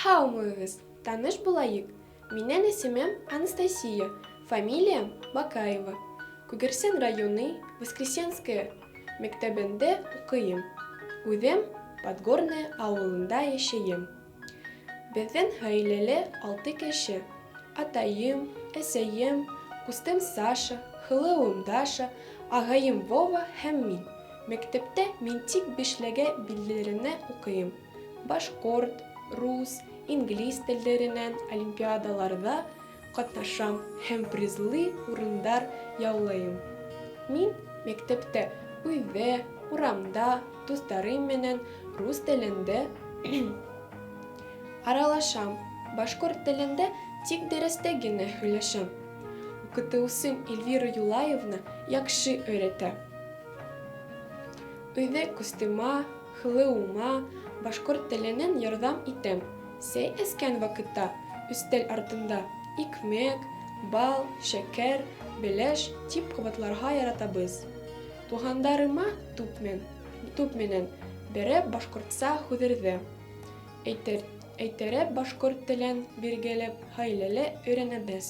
Һаумыһығыҙ, таныш булайыҡ. Минең исемем Анастасия, фамилиям Бакаева. Күгәрсен районы Воскресенское мәктәбендә уҡыйым. Үҙем Подгорное ауылында йәшәйем. Беҙҙең ғаиләлә алты кеше. Атайым, әсәйем, ҡустым Саша, һылыуым Даша, ағайым Вова һәм мин. Мәктәптә мин тик бишлегә билдәләренә уҡыйым. Башкорт, рус, инглиз телдәренән олимпиадаларҙа ҡатнашам һәм призлы урындар яулайым. Мин мәктәптә, өйҙә, урамда дуҫтарым менән рус телендә аралашам, башкорт телендә тик дәрестә генә һөйләшәм. Уҡытыусым Эльвира Юлаевна яҡшы өйрәтә. Өйҙә ҡустыма, һылыуыма башҡорт теленән ярҙам итәм. Сәй эскән ваҡытта өҫтәл артында икмәк, бал, шәкәр, бәлеш тип ҡабатларға яратабыҙ. Туғандарыма туп туп менән бәреп башҡортса һүҙҙәрҙе әйтереп башҡорт телен бергәләп ғаиләлә өйрәнәбеҙ.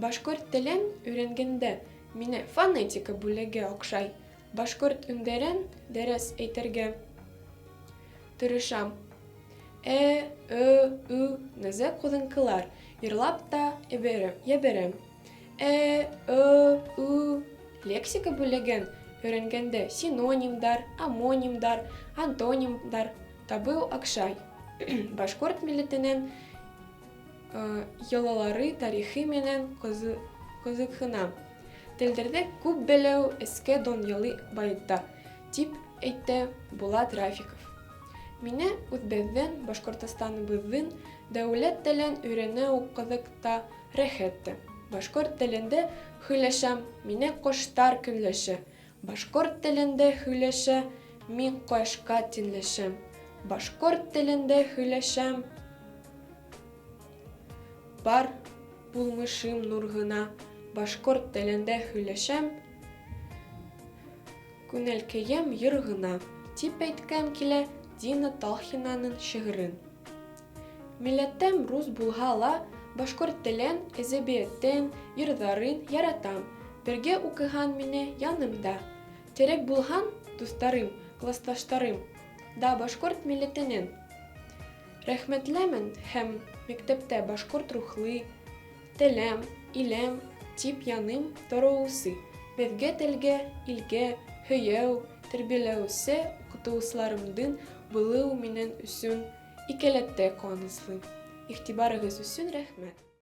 Башҡорт телен өйрәнгәндә миңә фонетика бүлеге оҡшай. Башҡорт өндәрен дөрөҫ әйтергә тырышам. Э, ө, ү нәҙек һуҙынҡылар йырлап та ебәрәм. Э, ө, ү. Лексика бүлеген өйрәнгәндә синонимдар, омонимдар, антонимдар табыу оҡшай. Башҡорт милләтенең йолалары, тарихы менән ҡыҙыҡһынам. Телдәрҙе күп белеү эске донъяны байыта, тип әйтә Булат Рафиков. Миңә үҙебеҙҙең Башҡортостаныбыҙҙың дәүләт телен өйрәнеү ҡыҙыҡ та, рәхәт тә. Башҡорт телендә һөйләшәм, мине ҡоштар көнләшә. Башҡорт телендә һөйләшә, мин ҡояшҡа тиңләшәм. Башҡорт телендә һөйләшәм, бар булмышым нур ғына. Башҡорт телендә һөйләшәм, күңелкәйем йыр ғына, тип әйткем килә Дина Талхинаның шиғырын. Милләтем рус булһа ла, башҡорт телен, әҙәбиәтен, йырҙарын яратам. Бергә уҡыған мине янымда. Терәк булған дуҫтарым, класташтарым да башҡорт милләтенән. Рәхмәтлемен һәм мәктәптә башҡорт рухлы, телем, илем тип яным тороусы, беҙгә телгә, илгә һөйөү тәрбиәләүсе уҡытыусыларымдың булыуы минең өсөн икеләтә ҡыуаныслы. Иғтибарығыҙ өсөн рәхмәт.